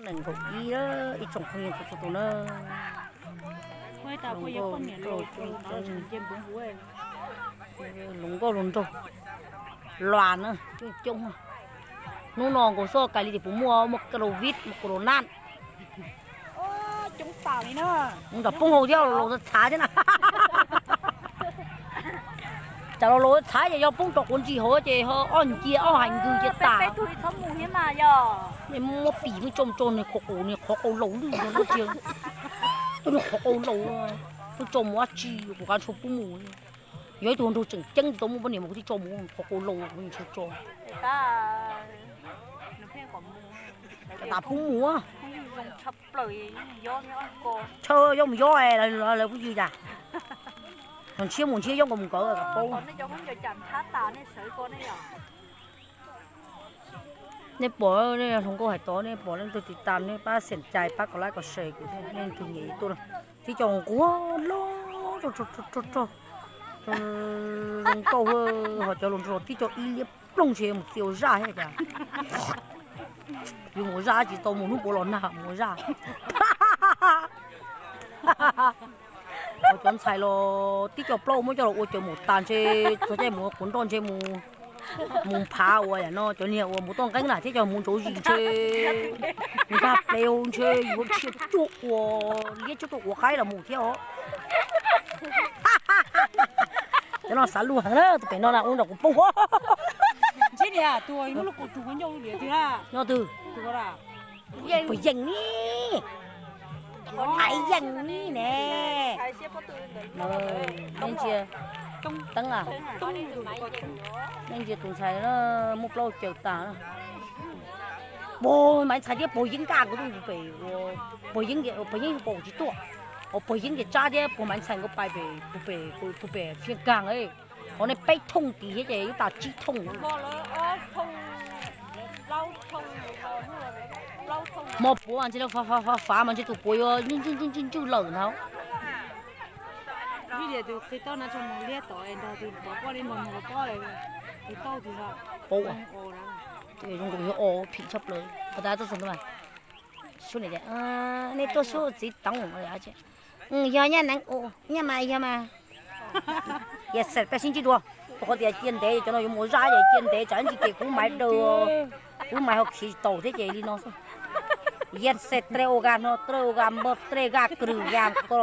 Nees nkaum ib, ib tsoom phooj ywg txhua txhua tus na. Hluas nkauj hluas nraug luas na, coob coob. Hnub no nkaus xwb kais li tias puas muaj, muaj Covid, muaj corona. Mus nram poob hau thiab laus txhav thiab na. Tsam laus laus txhav ces yog poob rau quav ntsis hauv ces ob ncia ob hais nkws ces tas. Muab pim pheej tso mus tso niag qhuav qaus, niag qhuav qaus laus lwj no ntsia. Niag qhuav qaus laus, pheej tso mus dab tsi kuv qab tshua pub mus. Yog ib tug nraug tseem ceeb tsis tau muaj poj niam mas kuv twb tso mus, qhuav qaus laus kuv tsis tso. Tam pub mus, chaw yob mus yob lawv pub yws cas. Ntshiab mus ntshiab yob nkaus mus nkawd kam paub. Nej pom hluas nkauj hais tod, nej pom leej twg tiv tas nej pab xeem cai pab kom like kom share kuv thiab, nej leej twg nyiam tuaj. Tib co nquag loj rog rog, zoo nkauj, ho cov hluas nraug tib co ib liab ploog ntshe mus txias ua zaj thiab cas. Yus mus ua zaj tsis tau, mus hnub puav los nag mus ua zaj. Ho cov ntxhais los tib co plaub muab coj los ua caws maum tas ntshe, txog caij mus ua quav nroj ntshe mus, mus phav ua yam no cov niag uas mus toj nqeeb na thiab cov mus ntsaus zis ntshe nkag plev ntshe yuav dhia cuaj ua liab cuaj tuaj ua qaib los mus thiab os. Cov no xav luag heev na, tus pem no na ua nram kuv poob. Nyob twg? Puas yeej ni? Aiv yeej ni ne. Teeb a, nej ntsia tus ntxhais na, muaj plaub caws tas. Puag Maiv Ntxhais thiab Puag Yeeb nkaj kuv tuaj pem, Puag Yeeb, Puag Yeeb pom tsis tuaj, Puag Yeeb ces Tsab thiab Puag Maiv Ntxhais nkawd pais pem, pem Fiaj Kaag, qhov nej peb thooj tid thiab ces ib tas tsib thooj. Hmo puav mas ntshe fav fav mas ntshe tus puav yuav ntswj ntswj ntswj lawm ntag. Paub, zoo nkaus yog o phim tshaj plaws. Pas tas tuaj txog ntawd, suab niam tias, nej tuaj xub txiv toov. Yog nyaj neev, nyaj mas yog mas. Yog xav peb sib ntsib dua, rau qhov tias cia ntev cov no yuav mus zaj ces cia ntev tsam ib ntsis ces kuv maiv daws, kuv maiv ho khiav tsis taus thiab ces li no xwb. Yog xav tres ua ga no, tres ua ga npog, tres ga krws ga ko